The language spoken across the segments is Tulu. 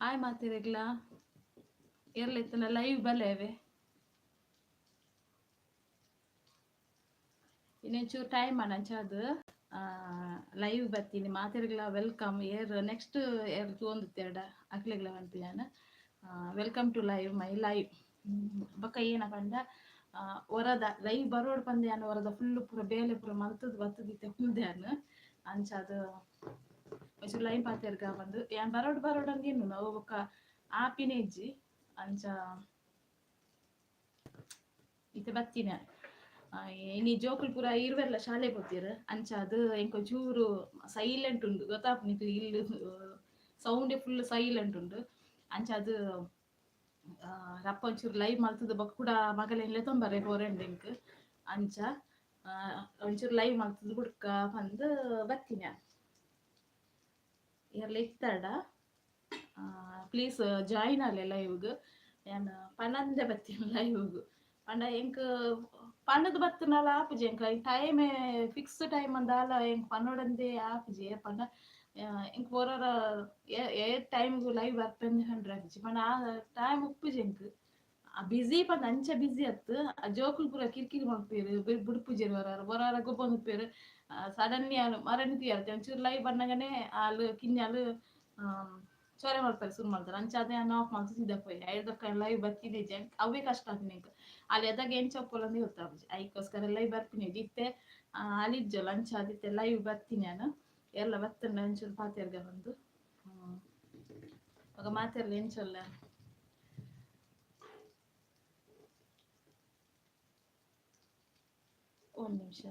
ಹಾಯ್ ಮಾತಿರಗ್ಲ. ಏರ್ಲ ಲೈವ್ ಬಲ್ಲೇವೆ. ಇನ್ನೊಂಚೂರು ಟೈಮ್ ಅಂಚಾದ್ ಲೈವ್ ಬತ್ತೀನಿ. ಮಾತೆರ್ಗ್ಲ welcome. ಏರ್ ನೆಕ್ಸ್ಟ್ ಏರ್ ತೂವೊಂದಿತ್ತೆರ್ಡ ಅಕ್ಲೆಗ್ಲ ಪನ್ಪಿನ welcome to live my live. ಬೊಕ್ಕ ಏನ ಪಂಡ ಹೊರದ ಲೈವ್ ಬರೋಡು ಪಂದೆ ಯಾನ್ ಹೊರದ ಫುಲ್ ಪೂರ ಬೇಲೆ ಪೂರ ಮಲ್ತದ್ ಬತ್ತದಿತ್ತೆ ಕುಲ್ದೆ ಯಾನ್. ಅಂಚಾದ್ ಒಂಚೂರು ಲೈವ್ ಪಾತೆರ್ಗ ಬಂದು ಯಾನ್ ಬರೋಡು ಬರೋಡು ಅಂದ್ ಎನ್ನುನು ಅವು ಬೊಕ್ಕ ಆಪಿನೇ ಇಜ್ಜಿ. ಅಂಚ ಇತ್ತೆ ಬತ್ತಿನ. ಇನಿ ಜೋಕುಲು ಪೂರ ಇರ್ವೆರ್ಲ ಶಾಲೆ ಪೋತೆರ್. ಅಂಚಾದ್ ಎಂಕ್ ಒಂಚೂರು ಸೈಲೆಂಟ್ ಉಂಡು ಗೊತ್ತಾಪುಂಡು ಇಲ್ಲ್ ಸೌಂಡೇ ಫುಲ್ ಸೈಲೆಂಟ್ ಉಂಡು. ಅಂಚಾದ್ ರಪ್ಪ ಒಂಚೂರು ಲೈವ್ ಮಲ್ತದ್ ಬೊಕ್ಕ ಕುಡ ಮಗಲೆನ್ ಲೆತೊಂಬರೆ ಪೋರೆಂಡು ಎಂಕ್. ಅಂಚ ಒಂಚೂರು ಲೈವ್ ಮಲ್ತದ್ ಬುಡ್ಕ ಪಂದ್ ಬತ್ತಿನ. ಏರ್ಲ ಇತ್ತಡ ಪ್ಲೀಸ್ ಜಾಯಿನ್ ಆಲೆ ಲೈವ್ಗ್. ಯಾನ್ ಪನಂದೆ ಬತ್ತಿನ ಲೈವ್ಗ್. ಪಂಡ ಎಂಕ್ ಪಂಡುದು ಬತ್ತುಂಡಲ ಆಪುಜಿ ಎಂಕ್ ಟೈಮ್ ಫಿಕ್ಸ್ ಟೈಮ್ ಅಂದಾಲ ಎಂಕ್ ಪನೊಡಂದೇ ಆಪುಜಿ. ಪಂಡ ಎಂಕ್ ಒರೊರ ಏ ಟೈಮ್ಗ್ ಲೈವ್ ಬರ್ಪೆಂದ್ ಪಂಡ್ರೆ ಆಪುಜಿ. ಪಂಡ ಆ ಟೈಮ್ ಉಪ್ಪುಜಿ ಎಂಕ್. ಬ್ಯುಸಿ ಪಂಡ ಅಂಚ ಬ್ಯುಸಿ ಅತ್ತ್. ಆ ಜೋಕುಲು ಪೂರ ಕಿರಿಕಿರಿ ಮಲ್ಪುವೆರ್, ಬುಡ್ಪುಜೆರ್. ಒರಾರ ಒರಾರ ಗೊಬ್ಬೊಂದುಪ್ಪುವೆರ್. ಸಡನ್ಲಿ ಆಲ್ ಮರನ್ ತೂಯಲ್ ಒಂಚೂರು ಲೈವ್ ಬನ್ನಗನೆ ಆಲ್ ಕಿನ್ಯಾಲ್ ಚೊರೆ ಮಲ್ಪೆರೆ ಸುರು ಮಲ್ತೆರ್. ಅಂಚಾದ್ ಯಾನ್ ಆಫ್ ಮಲ್ತ್ ಸೀದಾ ಪೋಯೆ. ಐಡ್ದೊಕ್ಕ ಲೈವ್ ಬತ್ತಿನಿಜ್ಜಿ. ಅವೇ ಕಷ್ಟ ಆಪಿನ ಎಂಕ್. ಆಲ್ ಏದಾಗ ಎಂಚ ಉಪ್ಪೊಲಂದ್ ಗೊತ್ತಾಪುಜಿ. ಐಕೋಸ್ಕರ ಲೈವ್ ಬರ್ಪಿನಿಜ್ಜಿ. ಇತ್ತೆ ಆಲ್ ಇಜ್ಜೊಲು ಅಂಚಾದ್ ಇತ್ತೆ ಲೈವ್ ಬತ್ತಿನಿ ಯಾನ್. ಏರ್ಲ ಬತ್ತುಂಡ ಒಂಚೂರು ಪಾತೆರ್ಗ ಪಂದ್. ಬೊಕ ಮಾತೆರ್ಲ ಎಂಚ ಉಲ್ಲ? ಒಂದ್ ನಿಮಿಷ.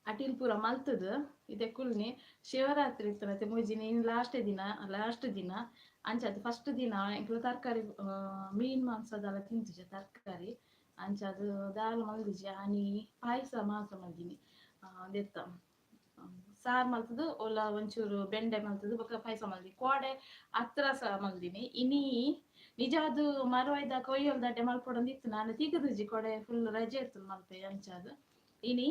ಅಟಿಲ್ ಪೂರ ಮಲ್ತದ್ ಇತ್ತೆ ಕುಲ್ನಿ. ಶಿವರಾತ್ರಿ ಇತ್ತನತೆ ಮೂಜಿನಿ ಲಾಸ್ಟ್ ದಿನ, ಲಾಸ್ಟ್ ದಿನ. ಅಂಚಾದ್ ಫಸ್ಟ್ ದಿನ ಎಂಕುಲು ತರಕಾರಿ ಮೀನ್ ಮಾಂಸ ದಾಲ ತಿಂತುಜ ತರಕಾರಿ. ಅಂಚಾದ್ ದಾಲ ಮಲ್ದಿಜಿ. ಆನಿ ಪಾಯಸ ಮಾತ್ರ ಮಲ್ದಿನಿ. ದೆತ್ತ ಸಾರ್ ಮಲ್ತದ್ ಒಲ ಒಂಚೂರು ಬೆಂಡೆ ಮಲ್ತದ್ ಬೊಕ ಪಾಯಸ ಮಲ್ದಿನಿ. ಕೋಡೆ ಅತ್ರಸ ಮಲ್ದಿನಿ. ಇನಿ ನಿಜಾದ್ ಮರವಾಯ್ದ ಕೊಯ್ಯೊಲ್ ದಡ್ಡೆ ಮಲ್ಪೊಡಂದ್ ಇತ್ತು. ನಾನ್ ತಿಕ್ಕುದುಜಿ ಕೋಡೆ ಫುಲ್ ರಜೆ ಇತ್ತು ಮಲ್ಪೆ. ಅಂಚಾದ್ ಇನಿ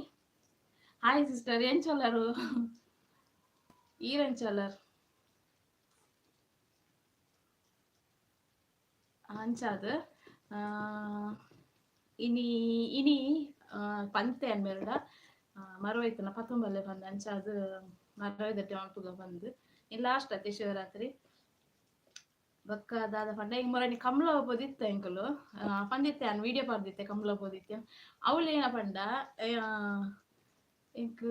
ಹಾಯ್ ಸಿಸ್ಟರ್, ಎಂಚೊಲ್ಲರು? ಈರ್ ಎಂಚೊಲ್ಲರ್? ಅಂಚಾದ್ ಇನಿ ಇನಿ ಪಂತೆ ಅನ್ಮೆರ್ಡ ಮರವೈತನ ಪತ್ತೊಂಬಲ್ಲೆ ಪಂದ್. ಅಂಚಾದ್ ಮರವೈದಟ್ಟೆ ಮಲ್ಪುಗ ಪಂದ್. ಲಾಸ್ಟ್ ಅತ್ತೆ ಶಿವರಾತ್ರಿ. ಬೊಕ್ಕ ದಾದ ಪಂಡ ಇಂಗ್ ಮೊರನಿ ಕಂಬ್ಳ ಪೋದಿತ್ತ ಎಂಕುಲು. ಪಂದಿತ್ತೆ ಯಾನ್ ವಿಡಿಯೋ ಪಾಡ್ದಿತ್ತೆ ಕಂಬ್ಳ ಪೋದಿತ್ತೆ. ಅವ್ಲು ಏನ ಪಂಡ ಎಂಕ್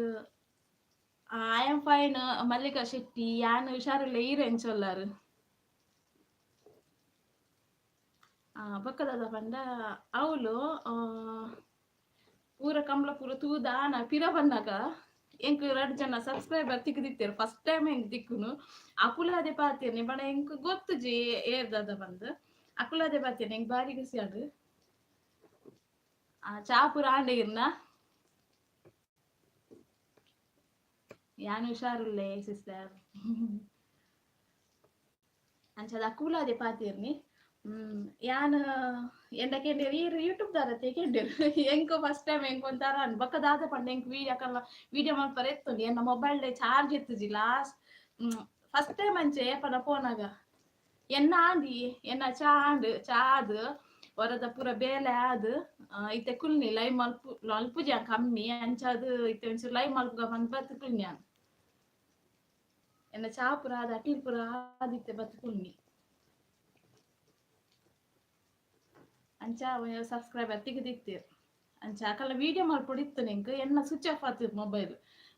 I am fine Mallika Shetty. ಯಾನ್ ಹುಷಾರಿಲ್ಲ. ಈರ್ ಎಂಚೊಲ್ಲರ್? ಬೊಕ್ಕ ದಾದ ಪಂಡ ಅವ್ಲು ಪೂರ ಕಂಬ್ಳ ಪೂರ ತೂದಾನ ಪಿರ ಬನ್ನಗ ಎಂಕ್ ರಡ್ಡ್ ಜನ ಸಬ್ಸ್ಕ್ರೈಬರ್ ತಿಕ್ಕುದಿತ್ತೆರ್. ಫಸ್ಟ್ ಟೈಮ್ ಎಂಕ್ ತಿಕ್ಕುನು. ಅಕುಲಾದೆ ಪಾತೆರ್ನಿ. ಪಂಡ ಎಂಕ್ ಗೊತ್ತುಜಿ ಏರ್ ದಾದ ಪಂದ್. ಅಕುಲಾದೆ ಪಾತೆರ್ನಿ. ಎಂಕ್ ಬಾರಿ ಖುಷಿ ಆಂಡ್. ಚಾ ಪೂರ ಆಂಡ ಇರ್ನ? ಯಾನ್ ಹುಷಾರುಲ್ಲೆ ಸಿಸ್ಟರ್. ಅಂಚಾದ್ ಅಕುಲಾದೆ ಪಾತೆರ್ನಿ. ಯಾನ್ ಎಂಡ ಕೇಂಡೆರ್ ಈರ್ ಯೂಟ್ಯೂಬ್ ದಾರತೆ ಕೇಂಡೆರ್. ಎಂಕ್ ಫಸ್ಟ್ ಟೈಮ್ ಎಂಕ್ ಒಂಥರ ಆಂಡ್. ಬೊಕ್ಕ ದಾದ ಪಂಡ ಎಂಕ್ ವೀಡಿಯೋ ಅಕಲ್ನ ವೀಡಿಯೋ ಮಲ್ಪರೆ ಇತ್ತುಂಡು. ಎನ್ನ ಮೊಬೈಲ್ ಚಾರ್ಜ್ ಇತ್ತುಜಿ ಲಾಸ್ಟ್ ಫಸ್ಟ್ ಟೈಮ್ ಅಂಚೆ ಏಪನ ಪೋನಾಗ. ಎನ್ನ ಆಂಡಿ ಎನ್ನ ಚಾ ಆಂಡ್. ಚಾ ಆದ್ ಹೊರದ ಪೂರ ಬೇಲೆ ಆದ್ ಇತ್ತೆ ಕುಲ್ನಿ. ಲೈವ್ ಮಲ್ಪು ಮಲ್ಪುಜಿ ಕಮ್ಮಿ. ಅಂಚಾದ್ ಇತ್ತೆ ಒಂಚೂರು ಲೈವ್ ಮಲ್ಪುಗ ಪಂದ್ ಬತ್ತ್ ಕುಲ್ನಿ ಯಾನ್. ಎನ್ನ ಚಾ ಪೂರ ಆದ್ ಅಟಿಲ್ ಪೂರ ಆದ್ ಇತ್ತೆ ಬತ್ತ್ ಕುಲ್ನಿ. ಅಂಚ ಸಬ್ಸ್ಕ್ರೈಬರ್ ತಿಕ್ಕುದಿತ್ತೆರ್. ಅಂಚ ಅಕಲ್ನ ವಿಡಿಯೋ ಮಲ್ಪೊಡು ಇತ್ತು ಎಂಕ್. ಎನ್ನ ಸ್ವಿಚ್ ಆಫ್ ಆತಿತ್ತು ಮೊಬೈಲ್.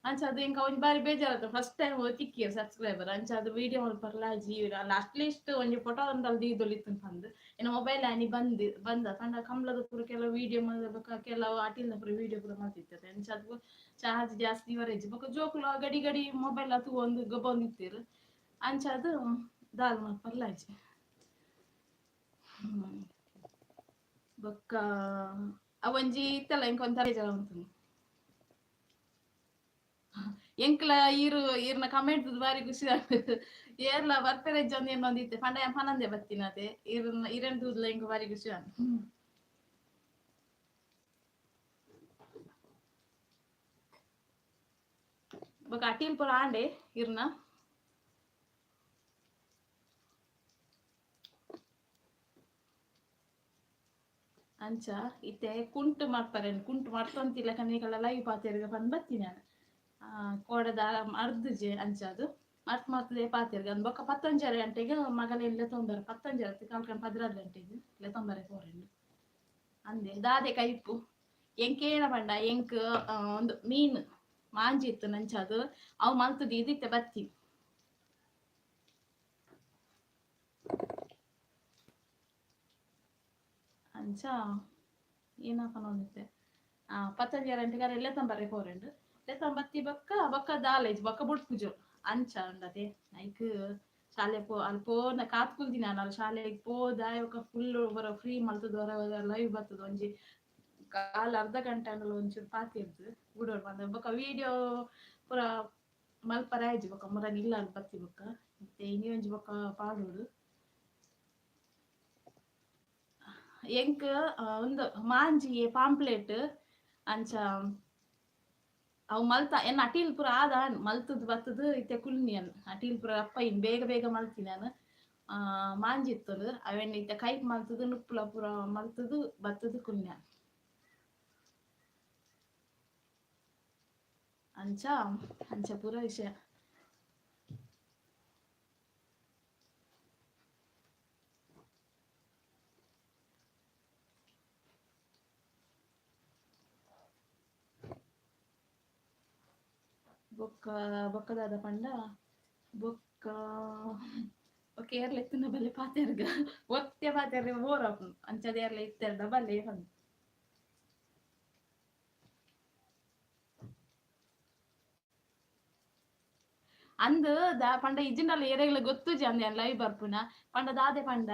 ಅಂಚಾದ್ ಎಂಕ್ ಒಂಜಿ ಬಾರಿ ಬೇಜಾರಾತು. ಫಸ್ಟ್ ಟೈಮ್ ತಿಕ್ಕಿಯೆರ್ ಸಬ್ಸ್ಕ್ರೈಬರ್. ಅಂಚಾದ್ ವಿಡಿಯೋ ಮಲ್ಪರ್ಲ ಆಜಿ. ಅಟ್ಲೀಸ್ಟ್ ಒಂಜಿ ಫೋಟೋ ಒಂದಾಲ್ ದೀದೊಲಿತ್ತು ಪಂದ್. ಎನ್ನ ಮೊಬೈಲ್ ಆನಿ ಬಂದ್ ಬಂದ ಪಂಡ ಕಂಬ್ಳದ ಪೂರ ಕೆಲವು ವಿಡಿಯೋ ಬೊಕ್ಕ ಕೆಲವು ಅಟಿಲ್ದ ಪೂರ ವಿಡಿಯೋ ಪೂರ ಮಲ್ತಿತ್ತೆರ್. ಅಂಚಾದ್ ಚಾರ್ಜ್ ಜಾಸ್ತಿ ಇವರೆಜ್ಜಿ. ಬೊಕ್ಕ ಜೋಕುಲು ಗಡಿ ಗಡಿ ಮೊಬೈಲ್ ತೂವೊಂದು ಗೊಬ್ಬೊಂದಿತ್ತೆರ್. ಅಂಚಾದ್ ದಾಲ ಮಲ್ಪರ್ಲ ಆಜಿ. ಬೊಕ್ಕ ಅವೊಂಜಿ ಇತ್ತಲ್ಲ ಎಂಕ್ ಒಂಥರ ಬೇಜಾರ್ ಆವೊಂತುಂಡು. ಎಂಕ್ಲ ಈರ್ ಈರ್ನ ಕಮೆಂಟ್ ಬಾರಿ ಖುಷಿ ಆಂಡ್. ಏರ್ಲ ಬರ್ಪೆರೆಜ್ಜ ಅಂದ್ ಎನ್ನೊಂದಿತ್ತೆ. ಪಂಡ ಯಾನ್ ಪನಂದೆ ಬತ್ತಿನತೆ. ಈರ್ನ ಇರೆನ್ ತೂದುಲ ಎಂಕ್ ಬಾರಿ ಖುಷಿ ಆಂಡ್. ಬೊಕ ಅಟಿಲ್ ಪೂರ ಆಂಡೆ ಇರ್ನ ಅಂಚ ಇತ್ತೆ ಕುಂಟು ಮಾಡ್ತಾರೆ ಕುಂಟು ಮಾಡ್ತೊಂತಿಲ್ಲ ಕಣ್ಣಿಗಳ ಲೈವ್ ಪಾತೆರ್ಗ ಪಂದ್ ಬತ್ತಿ ನಾನು ಕೋಡದ ಅರ್ಧಜೆ ಅಂಚ ಅದು ಮರ್ತ್ ಮರ್ತದೆ ಪಾತೆರ್ಗ ಅಂದ್ ಬೊಕ್ಕ ಪತ್ತೊಂಜರೆ ಗಂಟೆಗೆ ಮಗಲ ಎಲ್ಲ ತೊಂಬರೆ ಪತ್ತೊಂಜರೆ ಕಾಲ್ಕಂಡ್ 12 ಗಂಟೆಗೆ ಇಲ್ಲ ತೊಂಬರೆ ಪೋರೆಂಡು ಅಂದೆ ದಾದೆ ಕೈಪು ಎಂಕೇನ ಪಂಡ ಎಂಕ್ ಒಂದು ಮೀನು ಮಾಂಜಿ ಇತ್ತು ನಂಚ ಅದು ಅವು ಮಲ್ತುದು ಇದಿತ್ತೆ ಬತ್ತಿ ಅಂಚ ಏನಪ್ಪ ನೋಡಿತ್ತೆ ಪತ್ತೊಂಜರೆ ಗಂಟೆಗೆ ಎಲ್ಲ ತಂಬರೆ ಪೋರೆಂಡು ಬತ್ತಿ ಬೊಕ್ಕ ಬೊಕ್ಕ ದಾಲೇಜ್ ಬೊಕ್ಕ ಬುಡ್ಪುಜು ಅಂಚ ಉಂಡತೆ ಐಕ್ ಶಾಲೆ ಪೋ ಅಲ್ಲಿ ಪೋನ ಕಾತ್ ಕುಲ್ದಿನ ನಾನು ಶಾಲೆಗ್ ಪೋದಾಯ ಬೊಕ್ಕ ಫುಲ್ ಬರ ಫ್ರೀ ಮಲ್ತದ ಹೊರ ಲೈವ್ ಬರ್ತದ ಒಂಜಿ ಕಾಲ್ ಅರ್ಧ ಗಂಟೆ ಅಂಡಲ ಒಂಚೂರು ಪಾತಿರ್ದು ಬುಡೋಡು ಬಂದ ಬೊಕ್ಕ ವಿಡಿಯೋ ಪೂರ ಮಲ್ಪರ ಆಯ್ಜಿ ಬೊಕ್ಕ ಮುರ ಇಲ್ಲ ಅಲ್ಲಿ ಬತ್ತಿ ಬೊಕ್ಕ ಮತ್ತೆ ಇನಿ ಒಂಜಿ ಬೊಕ್ಕ ಪಾಡೋಡು ಎಂಕ್ ಒಂದು ಮಾಂಜಿ ಪಾಂಪ್ಲೆಟ್ ಅಂಚ ಅವು ಮಲ್ತ ಎನ್ನ ಅಟೀಲ್ ಪೂರ ಆದ ಮಲ್ತದ್ ಬತ್ತದು ಇತ್ತೆ ಕುಲ್ನಿ ಅನ್ ಅಟೀಲ್ ಪೂರ ಅಪ್ಪ ಇನ್ ಬೇಗ ಬೇಗ ಮಲ್ತಿ ನಾನು ಮಾಂಜಿ ಇತ್ತದು ಅವೆನ್ ಇತ್ತೆ ಕೈಪ್ ಮಲ್ತದು ನುಪ್ಪುಲ ಪೂರ ಮಲ್ತದು ಬತ್ತದು ಕುಲ್ನಿ ಅಂಚ ಅಂಚ ಪೂರ ವಿಷಯ ಬೊಕ್ಕ ಬೊಕ್ಕದಾದ ಪಂಡ ಬೊಕ್ಕ ಬೊಕ್ಕ ಏರ್ಲ ಇತ್ತಿನ ಬಲ್ಲೆ ಪಾತೆರ್ಗ ಒತ್ತೆ ಪಾತೆರ್ರೆ ಬೋರ್ ಆಪುಂಡು ಅಂಚದ ಏರ್ಲ ಇತ್ತೆರ್ಡ ಬಲ್ಲೆ ಪಂದ್ ಅಂದ್ ದಾ ಪಂಡ ಇಜ್ಜಿಂಡಲ ಏರೆಗ್ಲ ಗೊತ್ತುಜಿ ಅಂದ್ ಯಾನ್ ಲೈವ್ ಬರ್ಪುನ ಪಂಡ ದಾದೆ ಪಂಡ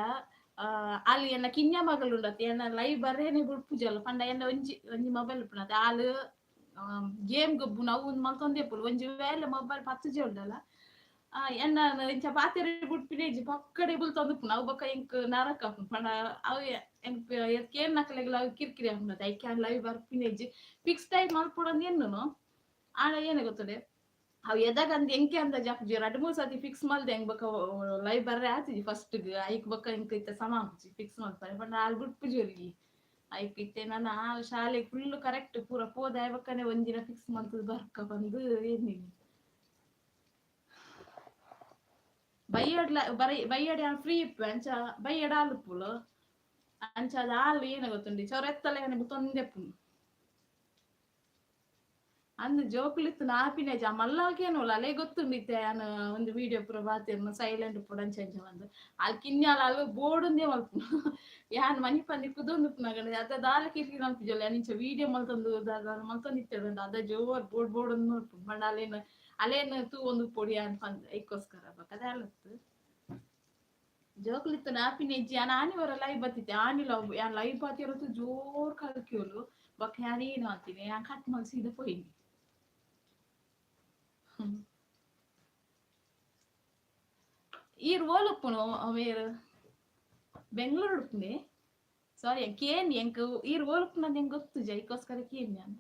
ಅಲ್ಲಿ ಎನ್ನ ಕಿನ್ಯ ಮಗಳು ಉಂಡತ್ತೆ ಎನ್ನ ಲೈವ್ ಬರ್ರೇನೆ ಬುಡ್ಪುಜಲ್ ಪಂಡ ಎನ್ನ ಒಂಜಿ ಒಂಜಿ ಮೊಬೈಲ್ ಉಪ್ಪುನತೆ ಆಲ್ ಗೇಮ್ ಗೊಬ್ಬುನ ಅವು ಉಂದು ಮಲ್ತೊಂದೇ ಇಪ್ಪುಲು ಒಂಜಿ ವೇಳೆ ಮೊಬೈಲ್ ಪತ್ತುಜಿ ಉಂಡಲ್ಲ ಎನ್ನ ಇಂಚ ಪಾತೆರೆ ಬುಡ್ಪಿನೇಜಿ ಪಕ್ಕಡೆ ಬುಲ್ತೊಂದು ಅವು ಬೊಕ್ಕ ಎಂಕ್ ನರಕ ಆಪುಂಡು ಪಂಡ ಅವು ಎಂಕ್ ಕೇನ್ ನಕಲೆಗ್ಲ ಅವು ಕಿರಿಕಿರಿ ಆಪುಂಡು ಐಕ್ ಯಾನ್ ಲೈವ್ ಬರ್ಪಿನೇಜಿ ಫಿಕ್ಸ್ ಟೈಮ್ ಮಲ್ಪೊಡಂದು ಎನ್ನುನು ಆಂಡ ಏನೇ ಗೊತ್ತುಂಡೆ ಅವು ಎದಗಂದ್ ಎಂಕೆ ಅಂದಾಜ್ ಆಪುಜಿ ರಡ್ಡ್ ಮೂರು ಸತಿ ಫಿಕ್ಸ್ ಮಲ್ದೆ ಎಂಕ್ ಬೊಕ್ಕ ಲೈವ್ ಬರ್ರೆ ಆತಿಜಿ ಫಸ್ಟ್ ಗ್ ಐಕ್ ಬೊಕ್ಕ ಎಂಕ್ ಇತ್ತೆ ಸಮ ಆಪುಜಿ ಫಿಕ್ಸ್ ಮಲ್ಪರೆ ಪಂಡ ಆಲ್ ಬುಡ್ಪುಜಿ ಒರ್ಗಿ ಐಕ್ ಇತ್ತೆ ನನ ಆಲ್ ಶಾಲೆಗ್ ಫುಲ್ ಕರೆಕ್ಟ್ ಪೂರ ಪೋದಾಯ ಬೊಕ್ಕನೆ ಒಂಜಿನ ಫಿಕ್ಸ್ ಮಲ್ತುದು ಬರ್ಕ ಪಂದ್ ಎನ್ನಿನಿ ಬಯ್ಯಡ್ಲ ಬರೈ ಬಯ್ಯಡ್ ಯಾನ್ ಫ್ರೀ ಇಪ್ಪುವೆ ಅಂಚ ಬಯ್ಯಡ್ ಆಲ್ ಇಪ್ಪುಲು ಅಂಚಾದ್ ಆಲ್ ಏನ ಗೊತ್ತುಂಡಿ ಚೊರೆತ್ತಲ ಯಾನ್ ಬುತ್ತೊಂದೆ ಇಪ್ಪುನು ಅಂದ್ ಜೋಕುಲು ಆಪಿನೇಜ ಮಲ್ಲಾಲ್ಕೇನೋಲ ಅಲೇ ಗೊತ್ತುಂಡು ಇತ್ತೆ ಯಾನ್ ಒಂದು ವಿಡಿಯೋ ಪೂರ ಬಾತೆರ್ನ ಸೈಲೆಂಟ್ ಉಪ್ಪೊಡು ಅಂಚ ಅಂಚ ಪಂದ್ ಅಲ್ ಕಿನ್ಯಾಲ ಅಲ್ ಬೋಡುಂದೇ ಮಲ್ಪುನು ಯಾನ್ ಮನಿಪಂದೆ ಕುದೊಂದು ಉಪ್ಪುನಗ ಅದ ದಾಲ ಕಿರಿಕಿರಿ ಮಲ್ಪುಜಲ್ ಯಾನ್ ಇಂಚ ವಿಡಿಯೋ ಮಲ್ತೊಂದು ದಾದ ಮಲ್ತೊಂದು ಇತ್ತೆಡ ಅದ ಜೋರ್ ಬೋಡ್ ಬೋಡೊಂದು ಮಲ್ಪುನು ಪಂಡ ಅಲೇನ್ ಅಲೇನ್ ತೂವೊಂದು ಉಪ್ಪೊಡು ಯಾನ್ ಪಂದ್ ಐಕೋಸ್ಕರ ಬೊಕ ದಾಲತ್ತು ಜೋಕುಲು ಆಪಿನೆಜ್ಜಿ ಯಾನ್ ಆನಿ ಒರ ಲೈವ್ ಬತ್ತಿತ್ತೆ ಆನಿಲ ಯಾನ್ ಲೈವ್ ಬಾತಿರತ್ತು ಜೋರ್ ಕಲ್ಕಿಯೋಲು ಬೊಕ ಯಾನ್ ಏನ್ ಅಂತೀನಿ ಯಾನ್ ಕಟ್ ಮಲ್ತ್ ಸೀದಾ ಪೋಯಿನಿ. ಈರ್ ಓಲು ಉಪ್ಪುನು ಮೇರ್ ಬೆಂಗಳೂರು ಉಪ್ಪುನೆ ಸಾರಿ ಕೇನ್ ಎಂಕ್ ಈರ್ ಓಲು ಉಪ್ಪುನಂದ್ ಎಂಕ್ ಗೊತ್ತುಜಿ ಐಕೋಸ್ಕರ ಕೇನ್ ಯಾನ್.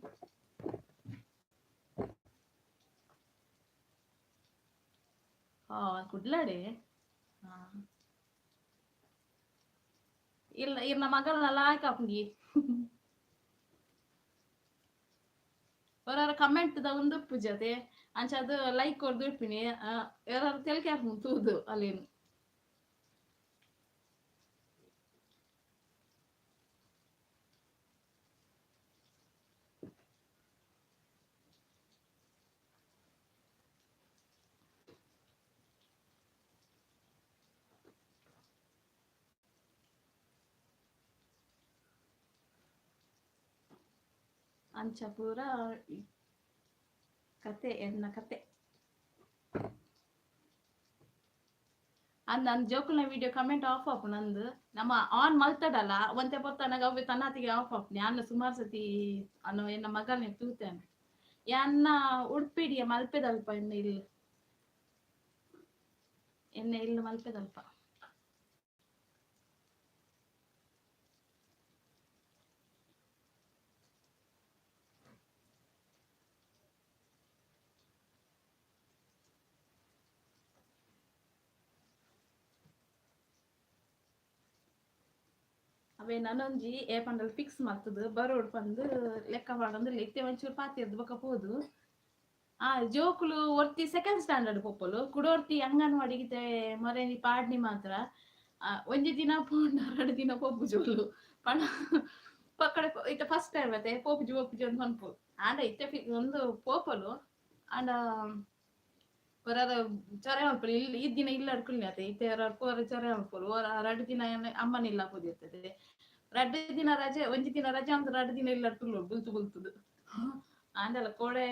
ಹಾ ಕುಡ್ಲಡೆ ಹಾ ಇಲ್ಲ ಇರ್ನ ಮಗಳನ್ನ ಲಾಯ್ಕ್ ಆಪುಂಡಿ ಒರಾರ ಕಮೆಂಟ್ ದ ಉಂದು ಉಪ್ಪುಜತೆ ಅಂಚ ಅದು ಲೈಕ್ ಕೊರ್ದು ಇಪ್ಪಿನಿ ಯಾರು ತೆಲಿಕೆ ಆಪುಂಡು ತೂದು ಅಲ್ಲೇನು ಅಂಚ ಪೂರ ಕತೆ ಎನ್ನ ಕತೆ ಅಂದ್ ಅಂದ್ ಜೋಕುಲ್ನ ವಿಡಿಯೋ ಕಮೆಂಟ್ ಆಫ್ ಆಪುಂಡು ಅಂದ್ ನಮ್ಮ ಆನ್ ಮಲ್ತಡಲ್ಲ ಒಂತೆ ಪೊತ್ತನಗ ಅವ್ವೆ ತನ್ನಾತಿಗೆ ಆಫ್ ಆಪುಂಡು ಯಾನ್ ಸುಮಾರು ಸತಿ ಅನ್ನು ಎನ್ನ ಮಗಲ್ನೆ ತೂತೇನೆ ಯಾನ್ನ ಉಡುಪಿಡಿಯ ಮಲ್ಪೆದಲ್ಪ ಎನ್ನ ಇಲ್ಲ್ ಎನ್ನ ಇಲ್ಲ್ ಮಲ್ಪೆದಲ್ಪ ಅವೇ ನನೊಂಜಿ ಏ ಪಂಡಲ್ ಫಿಕ್ಸ್ ಮಲ್ತದು ಬರೋಡು ಪಂದು ಲೆಕ್ಕ ಪಾಡೊಂದು ಇತ್ತೆ ಒಂಚೂರು ಪಾತೆರ್ದ್ ಬೊಕ ಪೋದು. ಆ ಜೋಕುಲು ಒರ್ತಿ ಸೆಕೆಂಡ್ ಸ್ಟ್ಯಾಂಡರ್ಡ್ ಪೋಪೊಲು, ಕುಡೊರ್ತಿ ಅಂಗನವಾಡಿಗೆ ಮೊರೆನಿ ಪಾಡ್ನಿ ಮಾತ್ರ. ಒಂಜಿ ದಿನ ಪೋಂಡ ರಡ್ಡ್ ದಿನ ಪೋಪುಜೋಲು ಪಂಡ ಪಕ್ಕಡೆ ಇತ್ತೆ ಫಸ್ಟ್ ಟೈಮ್ ಅತ್ತೆ ಪೋಪುಜಿ ಪೋಪುಜಿ ಅಂತ ಪನ್ಪು. ಆಂಡ ಇತ್ತೆ ಒಂದು ಪೋಪೊಲು ಆಂಡ ಒರಾರ ಚೊರೆ ಮಲ್ಪೊಲು. ಇಲ್ಲಿ ಈ ದಿನ ಇಲ್ಲ ಕುಲ್ನಿ ಅತ್ತೆ ಇತ್ತೆ ಪೋರ ಚೊರೆ ಮಲ್ಪೊಲು. ಒರ ರಡ್ಡ್ ದಿನ ಅಮ್ಮನ ಇಲ್ಲ ಪೋದಿರ್ತದೆ. ರಡ್ಡ್ ದಿನ ರಜೆ, ಒಂಜಿ ದಿನ ರಜೆ ಅಂತ ರಡ್ಡ್ ದಿನ ಇಲ್ಲ ಕುಲ್ಲು ಬುಲ್ತು ಬುಲ್ತುದು. ಆಂಡಲ ಕೋಡೆ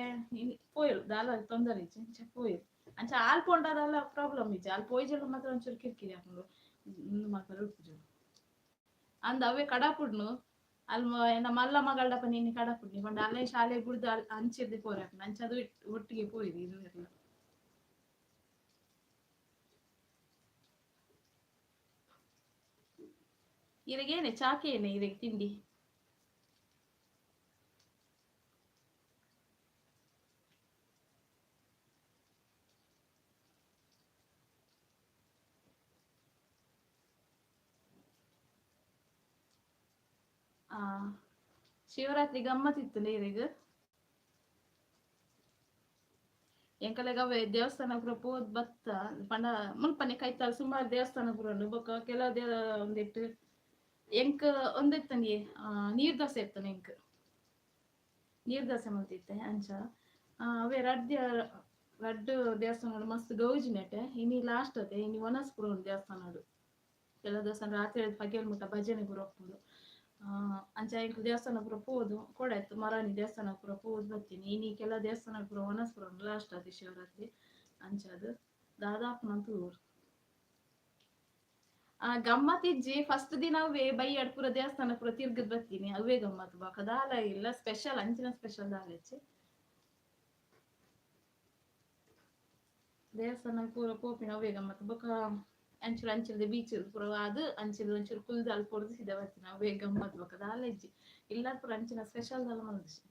ಪೋಯಲು ದಾಲ ತೊಂದರೆ ಇಜ್ಜಿ, ಅಂಚ ಪೋಯಲು. ಅಂಚ ಆಲ್ ಪೋಂಡಾದಲ್ಲ ಪ್ರಾಬ್ಲಮ್ ಇಜ್ಜಿ, ಆಲ್ ಪೋಯ್ಜಲ ಮಾತ್ರ ಒಂಚೂರು ಕಿರಿಕಿರಿ ಆಪುಂಡು. ಉಂದು ಮಲ್ಪರೆ ಉಪ್ಪುಜು ಅಂದ್ ಅವೇ ಕಡಪುಡ್ನು ಅಲ್ ಎನ್ನ ಮಲ್ಲ ಮಗಳಪ್ಪ ನಿನ್ನೆ ಕಡಪುಡ್ನಿ ಪಂಡ ಅಲ್ಲೇ ಶಾಲೆ ಬುಡ್ದು ಅಲ್ ಅಂಚಿರ್ದು ಪೋರೆ ಆಪುಂಡು. ಅಂಚ ಅದು ಒಟ್ಟಿಗೆ ಪೋಯಿರಿ ಇರುವೆರ್ಲ. ಇರೆಗೇನೆ ಚಾಕೇನೆ ಇರೆಗ್ ತಿಂಡಿ? ಆ ಶಿವರಾತ್ರಿ ಗಮ್ಮತ್ತಿತ್ತು ನೀರಿಗ್? ಎಂಕಲೆಗ್ ಅವೇ ದೇವಸ್ಥಾನ ಪೂರ ಪೋದ್ ಬತ್ತ ಪಂಡ ಮುಲ್ಪನೆ ಕೈತಲ್ ಸುಮಾರು ದೇವಸ್ಥಾನ ಪೂರ ಉಂಡು. ಬೊಕ ಕೆಲವು ದೇವ ಒಂದಿಟ್ಟು ಎಂಕ್ ಒಂದಿತ್ತಂಗೆ ನೀರ್ ದೋಸೆ ಇತ್ತನೆ, ಎಂಕ್ ನೀರ್ ದೋಸೆ ಮಲ್ತಿತ್ತೆ. ಅಂಚ ಅವೇ ರಡ್ಡ್ ರಡ್ಡ್ ದೇವಸ್ಥಾನ ಮಸ್ತ್ ಗೌಜಿ ನೆಟೆ. ಇನಿ ಲಾಸ್ಟ್ ಅತೆ, ಇನಿ ವನಸ್ ಪೂರ ಉಂಡು ದೇವಸ್ಥಾನಡ್. ಕೆಲವು ದೇವಸ್ಥಾನ ರಾತ್ರಿ ಪಗೆಲ್ ಮುಟ್ಟ ಭಜನೆ ಪೂರ ಉಪ್ಪುಂಡು. ಅಂಚ ಎಂಕ್ ದೇವಸ್ಥಾನ ಪೂರ ಪೋದು ಕೊಡಾಯ್ತು ಮರಾನಿ ದೇವಸ್ಥಾನ ಪೂರ ಪೋದು ಬತ್ತೀನಿ. ಇನಿ ಕೆಲವು ದೇವಸ್ಥಾನ ಪೂರ ವನಸ್ ಪೂರ ಉಂಡು ಲಾಸ್ಟ್ ಅತೆ ಶಿವರಾತ್ರಿ. ಅಂಚ ಅದು ದಾದಾಪುನ ತೂವೊಡು. ಆ ಗಮ್ಮತ್ ಇಜ್ಜಿ, ಫಸ್ಟ್ ದಿನ ಅವೇ ಬಯ್ಯಡ್ ಪೂರ ದೇವಸ್ಥಾನ ಪೂರ ತಿರ್ಗದ್ ಬತ್ತೀನಿ, ಅವೇ ಗಮ್ಮತ್. ಬಾಕ ದಾಲ ಇಲ್ಲ ಸ್ಪೆಷಲ್, ಅಂಚಿನ ಸ್ಪೆಷಲ್ ದಾಲ ಇಜ್ಜಿ. ದೇವಸ್ಥಾನ ಪೂರ ಪೋಪಿನ ಅವೇ ಗಮ್ಮತ್. ಬೊಕ ಅಂಚೂರು ಅಂಚಿರ್ದ ಬೀಚ್ ಪೂರ ಆದ್ ಅಂಚಿರ್ದ ಒಂಚೂರು ಕುಲ್ದು ಅಲ್ಪ ಪೋರ್ದು ಸೀದಾ ಬರ್ತೀನಿ, ಅವೇ ಗಮ್ಮತ್. ಬೊಕ ದಾಲ ಇಜ್ಜಿ, ಇಲ್ಲ ಪೂರ ಅಂಚಿನ ಸ್ಪೆಷಲ್ ದಾಲ ಮಲ್ದಿಜಿ.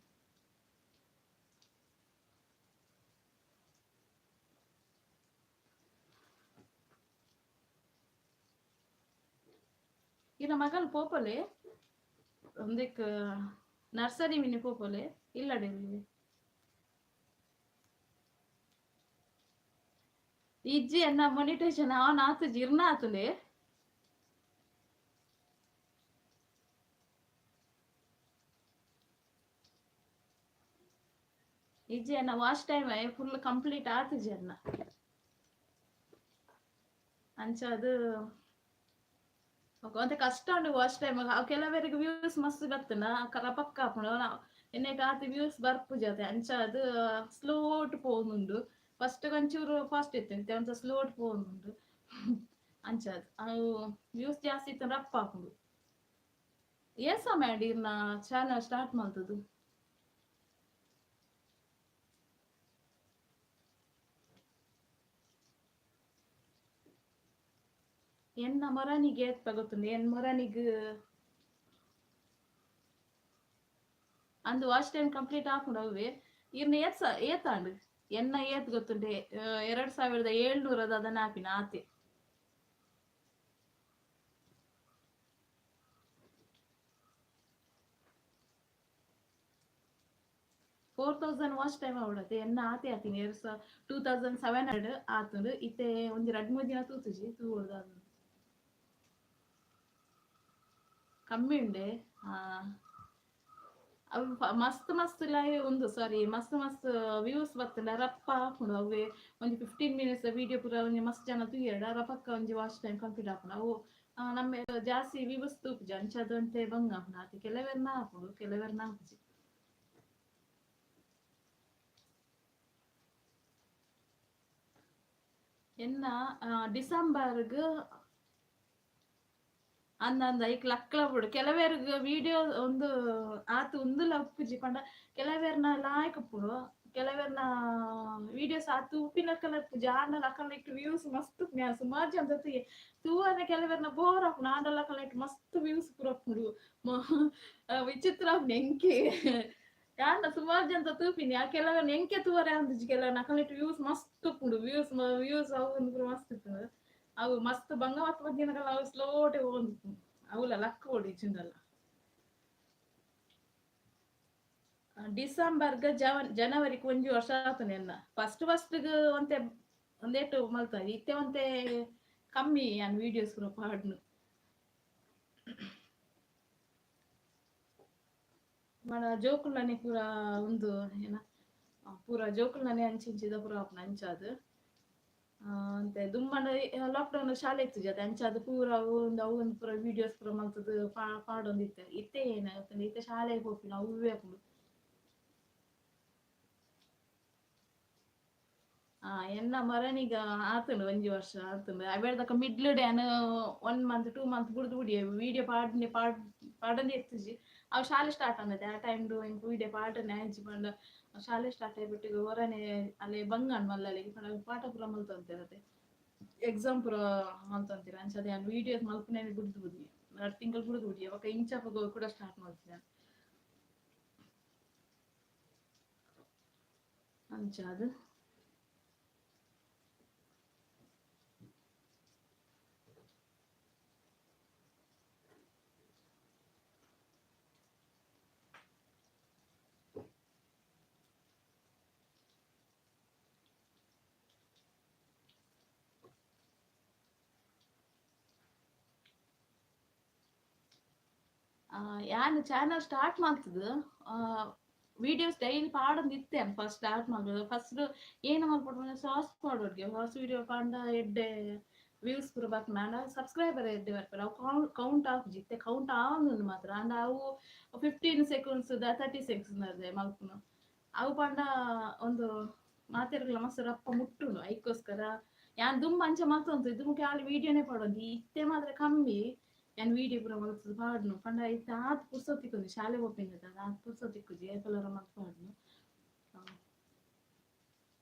ಇನ್ನ ಮಗಲ್ ಪೋಪೊಲೆ ಒಂದೆಕ್ ನರ್ಸರಿ ಮಿನಿ ಪೋಪೊಲೆ ಇಲ್ಲಡೆ ಇಜ್ಜಿ. ಎನ್ನ ಮೊನಿಟೇಷನ್ ಆನ್ ಆತುಜಿ, ಇರ್ನ ಆತುಂಡೆ. ಇಜ್ಜಿ, ಎನ್ನ ವಾಚ್ ಟೈಮ್ ಫುಲ್ ಕಂಪ್ಲೀಟ್ ಆತುಜಿ ಅನ್ನ. ಅಂಚ ಅದು ಒಂತೆ ಕಷ್ಟ ಉಂಡು ವಾಚ್ ಟೈಮ್. ಕೆಲವರಿಗೆ ವ್ಯೂಸ್ ಮಸ್ತ್ ಬತ್ತುಂಡ ರಪಕ್ಕ ಆಪುಂಡು, ಎನ್ನೆಟ್ ಆತ್ ವ್ಯೂಸ್ ಬರ್ಪುಜಿ ಅತೆ. ಅಂಚ ಅದು ಸ್ಲೋಟ್ ಪೋವೊಂದುಂಡು. ಫಸ್ಟ್ ಒಂಚೂರು ಫಾಸ್ಟ್ ಇತ್ತು, ಇತ್ತೆ ಒಂತೆ ಸ್ಲೋಟ್ ಪೋವೊಂದುಂಡು. ಅಂಚ ಅದು ಅವು ವ್ಯೂಸ್ ಜಾಸ್ತಿ ಇತ್ತು ರಪ್ಪ ಆಪುಂಡು. ಏತ್ ಸಮಯ ಆಂಡ್ ಇರ್ನ ಚಾನಲ್ ಸ್ಟಾರ್ಟ್ ಮಲ್ತುದು? ಎನ್ನ ಮೊರನಿಗೆ ಏತ್ಪ ಗೊತ್ತುಂಡು, ಎನ್ ಮೊರನಿಗ್ ಅಂದು ವಾಚ್ ಟೈಮ್ ಕಂಪ್ಲೀಟ್ ಆಪುಂಡು ಅವ್ವೆ. ಇರ್ನ ಏತ್ ಏತಾಂಡ್ ಎನ್ನ ಏತ್ ಗೊತ್ತುಂಡೆ? 2700 ಅದನ್ನ ಆಪಿನ ಆತೆ. 4000 ವಾಚ್ ಟೈಮ್ ಆವಡತೆ ಎನ್ನ ಆತೆ ಆತೀನಿ. ಎರಡು 2700 ಆತುಂಡು ಇತ್ತೆ. ಒಂಜಿ ರಡ್ಡ್ ಮೂಜಿ ದಿನ ತೂತುಜಿ, ತೂವೊಡು. ಕಮ್ಮಿ ಉಂಡೆ. ಅವು ಮಸ್ತ್ ಮಸ್ತ್ ಲೈವ್ ಉಂದು, ಸಾರಿ, ಮಸ್ತ್ ಮಸ್ತ್ ವ್ಯೂಸ್ ಬತ್ತುಂಡ ರಪ್ಪ ಆಪುಂಡು ಅವ್ವೆ. ಒಂಜಿ 15 ಮಿನಿಟ್ಸ್ ವಿಡಿಯೋ ಪೂರ ಒಂಜಿ ಮಸ್ತ್ ಜನ ತೂಯೆರ್ಡ ರಪಕ್ಕ ಒಂಜಿ ವಾಚ್ ಟೈಮ್ ಕಂಪ್ಲೀಟ್ ಆಪುಂಡು ಅವು. ನಮ್ಮ ಜಾಸ್ತಿ ವ್ಯೂಸ್ ತೂಪುಜಿ, ಅಂಚಾದ್ ಒಂತೆ ಬಂಗ ಆಪುಂಡು ಆತೆ. ಕೆಲವೆರ್ನ ಆಪುಂಡು, ಕೆಲವೆರ್ನ ಆಪುಜಿ. ಎನ್ನ ಡಿಸೆಂಬರ್ಗ್ ಅಂದಂದ ಐಕ್ ಲಕ್ಲ ಬೋಡು. ಕೆಲವೆರ್ಗ್ ವಿಡಿಯೋ ಒಂದು ಆತ್ ಉಂದುಲ ಉಪ್ಪುಜಿ ಪಂಡ ಕೆಲವೆರ್ನ ಲಾಯ್ಕ್ ಉಪ್ಪುಂಡು, ಕೆಲವೆರ್ನ ವಿಡಿಯೋಸ್ ಆತ್ ಉಪ್ಪಿನಕಲ ಉಪ್ಪುಜಿ, ಆಂಡಲ ಅಕಲ್ನ ವ್ಯೂಸ್ ಮಸ್ತ್. ಸುಮಾರು ಜನ ತೂಯೆ ತೂವನೆ. ಕೆಲವೆರ್ನ ಬೋರ್ ಆಪುಂಡು, ಆಂಡಲ ಅಕಲ್ನ ಮಸ್ತ್ ವ್ಯೂಸ್ ಪೂರ ಉಪ್ಪುಂಡು. ವಿಚಿತ್ರ ಆಪುಂಡು ಎಂಕೆ. ಯಾನ್ನ ಸುಮಾರು ಜನ ತೂಪಿನಿ, ಆ ಕೆಲವೆರ್ನ ಎಂಕೆ ತೂವರೆ ಅಂದುಜಿ. ಕೆಲವೆರ್ನ ಅಕಲ್ನ ವ್ಯೂಸ್ ಮಸ್ತ್ ಉಪ್ಪುಂಡು, ವ್ಯೂಸ್ ವ್ಯೂಸ್ ಅವು ಒಂದು ಪೂರ ಮಸ್ತ್ ಇಪ್ಪುಂಡು. ಅವು ಮಸ್ತ್ ಬಂಗ ಮಸ್ತ್ ಮಧ್ಯಾಹ್ನ ಅವು ಸ್ಲೋಟೆ ಪೋವೊಂದು. ಅವುಲ ಲಕ್ಕ ಓಡಿ ಇಜ್ಜಿಂಡಲ್ಲ. ಡಿಸೆಂಬರ್ಗ್ ಜನವರಿಗೆ ಒಂಜಿ ವರ್ಷ ಆತುಂಡು ಎನ್ನ. ಫಸ್ಟ್ ಫಸ್ಟ್ ಒಂತೆ ಒಂದೇಟು ಮಲ್ತ ಇತ್ತೆ ಒಂತೆ ಕಮ್ಮಿ ಯಾನ್ ವೀಡಿಯೋಸ್ ಪೂರ ಪಾಡ್ನು. మన ಜೋಕುಲ್ನನೆ ಪೂರ ಉಂದು ಏನ ಪೂರ ಜೋಕುಲ್ನನೆ ಅಂಚಿಂಚಿದ ಪೂರ ಆಪುನ ಅಂಚಾದ್. ಅಂತೆ ದುಂಬಾಂಡ ಲಾಕ್ಡೌನ್ ಶಾಲೆ ಇತ್ತುಜಿ ಅತೆ ಅಂಚಾದ್ ಪೂರ ಒಂದು ಅವು ಒಂದು ಪೂರ ವೀಡಿಯೋಸ್ ಪೂರ ಮಲ್ತುದು ಪಾಡೊಂದಿತ್ತೆ. ಇತ್ತೆ ಏನಾಗ್ತದೆ ಇತ್ತೆ ಶಾಲೆಗ್ ಪೋಪಿನ ಅವ್ವೇ ಆಪುಂಡು. ಎನ್ನ ಮರನಿಗ ಆತುಂಡು ಒಂಜಿ ವರ್ಷ ಆತುಂಡು. ಅವೇಳ್ದಕ ಮಿಡ್ಲ್ ಯಾನ್ 1 ಮಂತ್ 2 ಮಂತ್ ಬುಡ್ದು ಬುಡಿಯೆ ವೀಡಿಯೋ ಪಾಡ್ನೆ ಪಾಡೊಂದೇ ಇತ್ತುಜಿ. ಅವು ಶಾಲೆ ಸ್ಟಾರ್ಟ್ ಆನದೆ ಆ ಟೈಮ್ ಎಂಕ್ ವೀಡಿಯೋ ಪಾಡನೆ ಆಯಿಜಿ ಪಂಡ ಶಾಲೆ ಸ್ಟಾರ್ಟ್ ಆಯ್ಬಿಟ್ಟು ಹೊರನೆ ಅಲ್ಲೇ ಬಂಗಾಣ್ ಮಲ್ಲಲೆಗ್ ಪಂಡ ಪಾಠ ಪೂರ ಮಲ್ತೊಂತೆರ್ ಎಕ್ಸಾಮ್ ಪೂರ ಮಲ್ತೊಂತೆರ್. ಅಂಚಾದ್ ಯಾನ್ ವೀಡಿಯೋಸ್ ಮಲ್ಪುನೆ ಬುಡ್ದು ಬುಡಿಯೆ ರಡ್ಡ್ ತಿಂಗಳು ಬುಡ್ದು ಬುಡಿಯೆ ಬೊಕ ಇಂಚಪ ಕೂಡ ಸ್ಟಾರ್ಟ್ ಮಲ್ತಿನಿ. ಅಂಚಾದ್ ಯಾನ್ ಚಾನಲ್ ಸ್ಟಾರ್ಟ್ ಮಲ್ತುದು ವೀಡಿಯೋಸ್ ಡೈಲಿ ಪಾಡೊಂದಿತ್ತೆ ಫಸ್ಟ್ ಸ್ಟಾರ್ಟ್ ಮಲ್ಪುದು. ಫಸ್ಟ್ ಏನ ಮಲ್ಪೊಡು ಶಾರ್ಟ್ಸ್ ಪಾಡೊಡ್ಗೆ ಶಾರ್ಟ್ಸ್ ವೀಡಿಯೋ ಪಾಂಡ ಎಡ್ಡೆ ವ್ಯೂಸ್ ಪೂರ ಬರ್ಪುಂಡು. ಆಂಡ ಸಬ್ಸ್ಕ್ರೈಬರ್ ಎಡ್ಡೆ ಬರ್ಪೆರ್. ಅವು ಕೌಂಟ್ ಆಪುಜಿ ಇತ್ತೆ ಕೌಂಟ್ ಆವೊಂದುಂಡು ಮಾತ್ರ. ಆಂಡ ಅವು 15 ಸೆಕೆಂಡ್ಸ್ 30 ಸೆಕೆಂಡ್ಸ್ ಮಲ್ಪುನು. ಅವು ಪಂಡ ಒಂದು ಮಾತೆರ್ಗ್ಲ ಮಸ್ತ್ ರಪ್ಪ ಮುಟ್ಟುಂಡು. ಐಕೋಸ್ಕರ ಯಾನ್ ದುಂಬು ಅಂಚ ಮಲ್ತೊಂತು ದುಂಬು ಆಲ್ ವೀಡಿಯೋನೇ ಪಾಡೊಂದು. ಇತ್ತೆ ಮಾತ್ರ ಕಮ್ಮಿ ಯಾನ್ ವೀಡಿಯೋ ಪೂರ ಮಲ್ತುದು ಪಾಡ್ನು. ಪಂಡ ಇತ್ತೆ ಆತ್ ಪುರ್ಸೊತ್ತು ತಿಕ್ಕುಜಿ ಶಾಲೆ ಪೋಪಿನದ ಆತ್ ಪುರ್ಸೊತ್ತು ತಿಕ್ಕುಜಿ ಏಪಲರ ಮಲ್ತ್ ಪಾಡ್ನು.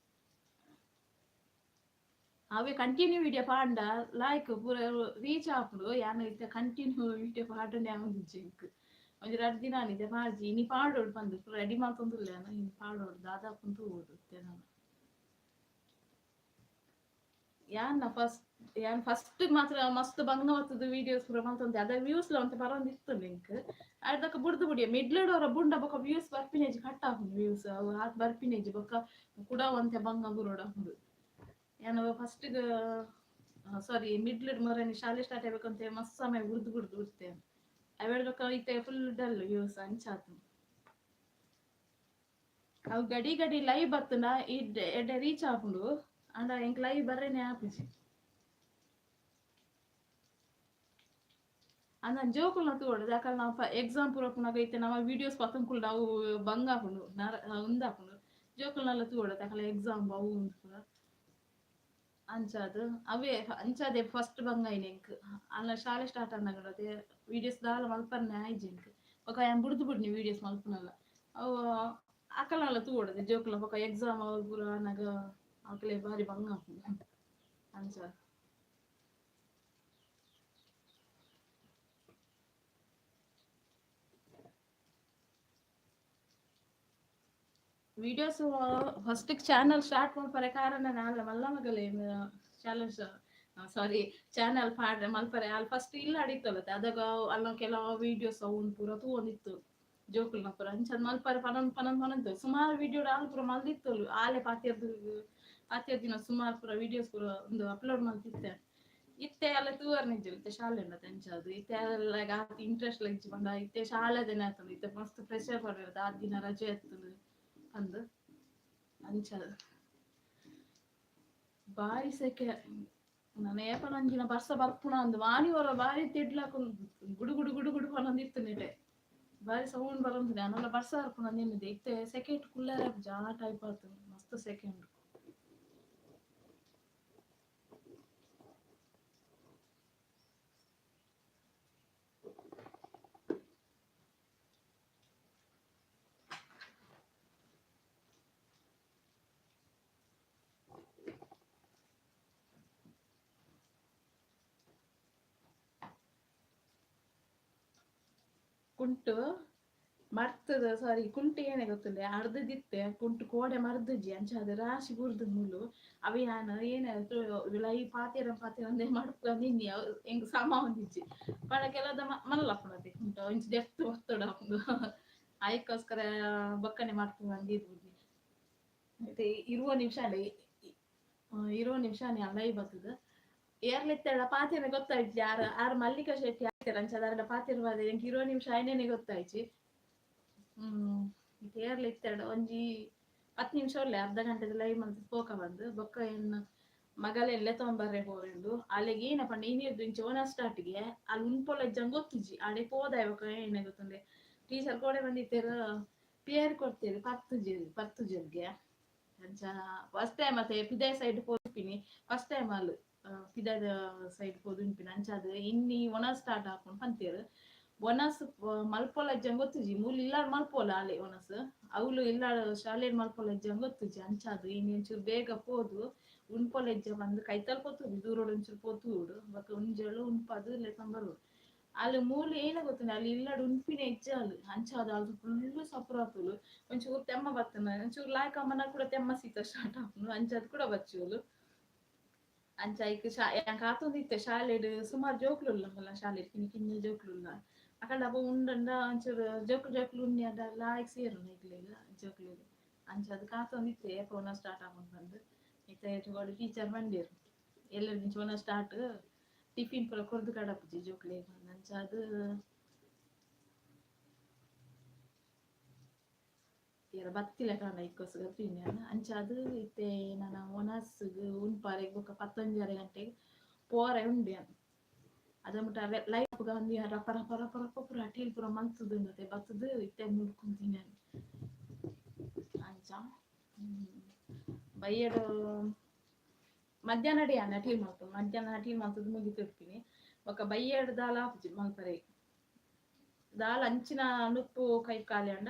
ಅವೇ ಕಂಟಿನ್ಯೂ ವೀಡಿಯೋ ಪಾಂಡ ಲಾಯ್ಕ್ ಪೂರ ರೀಚ್ ಆಪುಂಡು. ಯಾನ್ ಇತ್ತೆ ಕಂಟಿನ್ಯೂ ವೀಡಿಯೋ ಪಾಡನೆ ಆವೊಂದಿಜ್ಜಿ ಎಂಕ್. ಒಂಜಿ ರಡ್ಡ್ ದಿನ ಆಂಡ್ ಪಾಡ್ಜಿ ಇನಿ ಪಾಡೊಡು ಪಂದ್ ಪೂರ ರೆಡಿ ಮಲ್ತೊಂದುಲ್ಲೆ ಯಾನ್ ಇನಿ ಪಾಡೊಡು ದಾದಾಪುಂಡು ತೂವೊಡು ಇತ್ತೆ ನನ. ಯಾನ್ನ ಫಸ್ಟ್ ಯಾನ್ ಫಸ್ಟ್ ಮಾತ್ರ ಮಸ್ತ್ ಬಂಗ ಬತ್ತುದು ವೀಡಿಯೋಸ್ ಪೂರ ಮಲ್ತೊಂತೆ ಅದ ವ್ಯೂಸ್ ಲ ಒಂತೆ ಬರೊಂದಿತ್ತುಂಡು ಎಂಕ್. ಅರ್ಧಕ ಬುಡ್ದು ಬುಡಿಯೆ ಮಿಡ್ಲ್ ಒರ ಬುಂಡ ಬೊಕ ವ್ಯೂಸ್ ಬರ್ಪಿನೇಜಿ ಕಟ್ ಆಪುಂಡು ವ್ಯೂಸ್ ಅವು ಆತ್ ಬರ್ಪಿನೇಜಿ ಬೊಕ ಕುಡ ಒಂತೆ ಬಂಗ ಬುರೊಡು ಆಪುಂಡು. ಯಾನ್ ಫಸ್ಟ್ ಸಾರಿ ಮಿಡ್ಲ್ ಮೊರನಿ ಶಾಲೆ ಸ್ಟಾರ್ಟ್ ಆಯ್ಬೇಕಂತ ಮಸ್ತ್ ಸಮಯ ಬುಡ್ದು ಬುಡ್ದು ಬುಡ್ತೆ. ಅವೆಡ್ ಬೊಕ ಇತ್ತೆ ಫುಲ್ ಡಲ್ ವ್ಯೂಸ್ ಅಂಚ ಆತುಂಡು. ಅವು ಗಡಿ ಗಡಿ ಲೈವ್ ಬತ್ತುಂಡ ಎಡ್ಡೆ ಎಡ್ಡೆ ರೀಚ್ ಆಪುಂಡು. ಆಂಡ ಎಂಕ್ ಲೈವ್ ಬರೆನೆ ಆಪುಜಿ. ಅಂದ ಜೋಕುಲ್ನ ತೂವೊಡು ದಾಕಲ್ ನಾ ಎಕ್ಸಾಮ್ ಪೂರ ಉಪ್ಪುನಗ ಇತ್ತೆ ನಮ ವೀಡಿಯೋಸ್ ಪತ್ತೊಂದು ಅವು ಬಂಗ ಆಪುಂಡು ಉಂದಾಪುಂಡು. ಜೋಕುಲ್ನೆಲ್ಲ ತೂವೊಡು ದಾಕಲ್ ಎಕ್ಸಾಮ್ ಅವು ಉಂದು ಪೂರ ಅಂಚಾದ್ ಅವೇ ಅಂಚಾದೆ ಫಸ್ಟ್ ಬಂಗ ಆಯಿನಿ ಎಂಕ್. ಅಲ್ಲ ಶಾಲೆ ಸ್ಟಾರ್ಟ್ ಆನಗ ವೀಡಿಯೋಸ್ ದಾಲ ಮಲ್ಪರ್ನೆ ಆಯಿಜಿ ಎಂಕ್. ಬೊಕ ಯಾನ್ ಬುಡ್ದು ಬುಡ್ನಿ ವೀಡಿಯೋಸ್ ಮಲ್ಪುನಲ್ಲ. ಅವು ಅಕಲ್ನೆಲ್ಲ ತೂವೊಡು ಜೋಕುಲ್ನ ಬೊಕ ಎಕ್ಸಾಮ್ ಅವು ಪೂರ ಆನಗ ಅಕಲೆ ಬಾರಿ ಬಂಗ ಆಪುಂಡು ಅಂಚ. ವೀಡಿಯೋಸ್ ಫಸ್ಟ್ ಚಾನಲ್ ಸ್ಟಾರ್ಟ್ ಮಲ್ಪರೆ ಕಾರಣ ನಾಲ್ ಮಲ್ಲ ಮಗಲೇ ಚಾನಲ್ ಸಾರಿ ಚಾನಲ್ ಪಾಡ್ರೆ ಮಲ್ಪರೆ ಅಲ್ಲಿ ಫಸ್ಟ್ ಇಲ್ಲ ಅಡಿತ್ತಲ್ಲ ಅದಾಗ ಅಲ್ಲ ಕೆಲವು ವೀಡಿಯೋಸ್ ಅವು ಪೂರ ತೂವೊಂದಿತ್ತು ಜೋಕುಲ್ನ ಪೂರ ಅಂಚ ಮಲ್ಪರೆ ಪನೊಂದು ಪನೊಂದು ಪನೊಂದು ಸುಮಾರು ವೀಡಿಯೋ ಆಲ್ ಪೂರ ಮಲ್ದಿತ್ತಲು ಆಲೆ ಪಾತೆರ್ದು ಪಾತೆರ್ದಿನ ಸುಮಾರು ಪೂರ ವೀಡಿಯೋಸ್ ಪೂರ ಒಂದು ಅಪ್ಲೋಡ್ ಮಲ್ತಿತ್ತೆ. ಇತ್ತೆ ಅಲ್ಲ ತೂವರ್ ನಿಜ ಇತ್ತೆ ಶಾಲೆ ಉಂಡತೆ ಅಂಚಾದ್ ಇತ್ತೆ ಅಲ್ಲ ಆತ್ ಇಂಟ್ರೆಸ್ಟ್ ಇಜ್ಜಿ ಪಂಡ ಇತ್ತೆ ಶಾಲೆದೇನೆ ಆತುಂಡು. ಇತ್ತೆ ಮಸ್ತ್ ಪ್ರೆಷರ್ ಪಡೆಯೋದು ಆ ದಿನ ರಜೆ ಇತ್ತುಂಡು ಅಂದ್ ಅಂಚಾದ್ ಬಾರಿ ಸೆಕೆ. ನನ ಏಪಲ ಒಂಜಿನ ಬರ್ಸ ಬರ್ಪುಣ ಅಂದ್ ವಾನಿ ಒರ ಬಾರಿ ತಿಡ್ಲಾಕ ಗುಡು ಗುಡು ಗುಡು ಗುಡು ಪನೊಂದಿತ್ತು ನೆಟೆ ಬಾರಿ ಸೌಂಡ್ ಬರೊಂದುಂಡು. ಯಾನಲ ಬರ್ಸ ಬರ್ಪುಣ ಅಂದ್ ಇತ್ತೆ ಸೆಕೆಟ್ ಕುಲ್ಲರೆ ಆಪುಜಿ ಆ ಟೈಪ್ ಆತುಂಡು ಮಸ್ತ್ ಸೆಕೆ ಉಂಡು. ಕುಂಟು ಮರ್ತದ ಸಾರಿ ಕುಂಟು ಏನೇ ಗೊತ್ತುಂಡೆ ಅರ್ಧದಿತ್ತೆ ಕುಂಟು ಕೋಡೆ ಮರ್ದಜಿ ಅಂಚ ಅದು ರಾಶಿ ಬುರ್ದು ಮುಲು ಅವಿ ಯಾನ್ ಏನ ಲೈ ಪಾತೆರ ಪಾತೆರ ಅಂದೇ ಮಡ್ಪು ನಿನ್ನಿ ಎಂಕ್ ಸಮ ಒಂದಿಜ್ಜಿ ಪಂಡ ಕೆಲದ ಮಲ್ಲಪ್ಪನತೆ ಕುಂಟು ಒಂಚಿ ದೆರ್ತ್ ಒತ್ತಡ ಆಪುಂಡು ಐಕ್ಕೋಸ್ಕರ ಬೊಕ್ಕನೆ ಮಡ್ಪು ಅಂದಿದ್ದು. ಇತ್ತೆ 20 ನಿಮಿಷ ಅಂಡ 20 ನಿಮಿಷ ಲೈ ಬರ್ತದ ಏರ್ಲಿತ್ತೆಡ ಪಾತೆರ ಗೊತ್ತಾಯ್ತು ಯಾರು ಆರ್ ಮಲ್ಲಿಕಾ ಶೆಟ್ಟಿ ಆಯ್ತಾರ ಅಂಚ ಅದಾರ ಪಾತೆರ ಬಾದೆ ಎಂಕ್ 20 ನಿಮಿಷ ಆಯ್ನೇನೆ ಗೊತ್ತಾಯ್ಚಿ. ಇತ್ತೆ ಏರ್ಲ ಒಂಜಿ 10 ನಿಮಿಷ ಒಲ್ಲೆ ಅರ್ಧ ಗಂಟೆದ ಲೈವ್ ಮಲ್ತ್ ಪೋಕ ಬಂದು ಬೊಕ್ಕ ಎನ್ನ ಮಗಲ ಎಲ್ಲೆ ತೊಂಬರ್ರೆ ಪೋರೆಂಡು ಅಲ್ಲಿಗೆ ಏನ ಪಂಡ ಇನಿರ್ದು ಇಂಚ ಓನ ಸ್ಟಾರ್ಟ್ಗೆ ಅಲ್ಲಿ ಉನ್ಪೊಲ ಇಜ್ಜಂಗ್ ಗೊತ್ತಿಜ್ಜಿ ಆಡೆ ಪೋದಾಯ ಬೊಕ್ಕ ಏನ ಗೊತ್ತುಂಡೆ ಟೀಚರ್ ಕೋಡೆ ಬಂದಿತ್ತೇರು ಪೇರ್ ಕೊಡ್ತೇರು ಪತ್ತು ಪತ್ತು ಜರ್ಗೆ ಅಂಚ ಫಸ್ಟ್ ಟೈಮ್ ಅತ್ತೆ ಪಿದಾಯ್ ಸೈಡ್ ಪೋಪಿನಿ ಫಸ್ಟ್ ಟೈಮ್ ಅಲ್ಲಿ ಪಿದಾಯ್ದ ಸೈಡ್ ಪೋದು ಉನ್ಪಿನಿ ಅಂಚ ಅದು ಇನ್ನಿ ಒಣ ಸ್ಟಾರ್ಟ್ ಆಪುಂಡು ಪಂತೇರು ಒನಸ್ ಮಲ್ಪೊಲ ಇಜ್ಜಂಗ್ ಗೊತ್ತುಜಿ ಮೂಲು ಇಲ್ಲಾಡ್ ಮಲ್ಪೊಲ ಆಲೆ ಒನಸ್ ಅವ್ಲು ಇಲ್ಲಾಡ್ ಶಾಲೆಡ್ ಮಲ್ಪೊಲ ಇಜ್ಜಂಗ್ ಗೊತ್ತುಜಿ ಅಂಚಾದ್ ಇನಿ ಒಂಚೂರು ಬೇಗ ಪೋದು ಉನ್ಪೊಲ ಇಜ್ಜ ಬಂದು ಕೈತಲ್ ಪೋತುಡು ದೂರಡ್ ಒಂಚೂರು ಪೋತುಡು ಬೊಕ ಒಂಜೇಳು ಉನ್ಪಾದ್ ಲೆತೊಂದು ಬರೋಡು ಅಲ್ಲಿ ಮೂಲು ಏನ ಗೊತ್ತುಂಡು ಅಲ್ಲಿ ಇಲ್ಲಡ್ ಉನ್ಪಿನ ಇಜ್ಜ ಅಲ್ಲಿ ಅಂಚಾದ್ ಅಲ್ ಫುಲ್ ಸಪುರ ಆತುಲು ಒಂಚೂರು ತೆಮ್ಮ ಬತ್ತುಂಡ ಒಂಚೂರು ಲಾಯ್ಕ್ ಅಮ್ಮನ ಕೂಡ ತೆಮ್ಮ ಶೀತ ಸ್ಟಾರ್ಟ್ ಆಪುಂಡು ಅಂಚಾದ್ ಕೂಡ ಬಚ್ಚುಲು ಅಂಚ ಐಕ್ ಶಾ ಯಾಂಕ್ ಆತೊಂದಿತ್ತೆ ಶಾಲೆಡ್ ಸುಮಾರು ಜೋಕುಲು ಉಲ್ಲ ಶಾಲೆಡ್ ಕಿನ್ನಿ ಕಿನ್ನಿ ಜೋಕುಲು ಉಲ್ಲ ಅಕಲ್ಡ ಅಪ ಉಂಡಂಡ ಒಂಚೂರು ಜೋಕುಲು ಜೋಕುಲು ಉನ್ನಿ ಅಡ ಲಾಯ್ಕ್ ಸೇರುಂಡು ನಿಕ್ಲೆಗ್ ಜೋಕುಲೆಗ್ ಅಂಚ ಅದು ಕಾತೊಂದಿತ್ತೆ ಏಪ ಪುನಃ ಸ್ಟಾರ್ಟ್ ಆಪುಂಡು ಪಂದ್ ಇತ್ತೆ ಟೀಚರ್ ಪಂಡೆರ್ ಎಲ್ಲೆರ್ದಿಂಚ ಪುನಃ ಸ್ಟಾರ್ಟ್ ಟಿಫಿನ್ ಪೂರ ಕೊರ್ದು ಕಡಪುಜಿ ಜೋಕ್ಲೆಗ್ ಪಂದ್ ಅಂಚಾದ್ ಏರ ಬತ್ತಿಲೆಕ ಆಂಡ ಐಕೋಸ್ಕರ ತೂಯಿನಿ ಯಾನ್ ಅಂಚಾದ್ ಇತ್ತೆ ನನ ಒನಸ್ಗ್ ಉನ್ಪಾರೆಗ್ ಬೊಕ ಪತ್ತೊಂಜರೆ ಗಂಟೆಗ್ ಪೋರೆ ಉಂಡು ಯಾನ್ ಅದ ಮುಟ ಲೈವ್ ಒಂಜಿ ರಪ ರಪ ರಪ ರಪ ಪೂರ ಅಟಿಲ್ ಪೂರ ಮಲ್ತುದುಂಡತೆ ಬತ್ತುದು ಇತ್ತೆ ಮುಲ್ಕುಂತಿನಿ ಯಾನ್ ಅಂಚ ಬಯ್ಯಡ್ ಮಧ್ಯಾಹ್ನ ಯಾನ್ ಅಟಿಲ್ ಮಲ್ಪುನು ಮಧ್ಯಾಹ್ನ ಅಟಿಲ್ ಮಲ್ತುದು ಮುಗಿತುಡ್ಪಿನಿ ಬೊಕ ಬಯ್ಯಡ್ ದಾಲ ಆಪುಜಿ ಮಲ್ಪರೆ ದಾಲ ಅಂಚಿನ ನುಪ್ಪು ಕೈ ಖಾಲಿ ಆಂಡ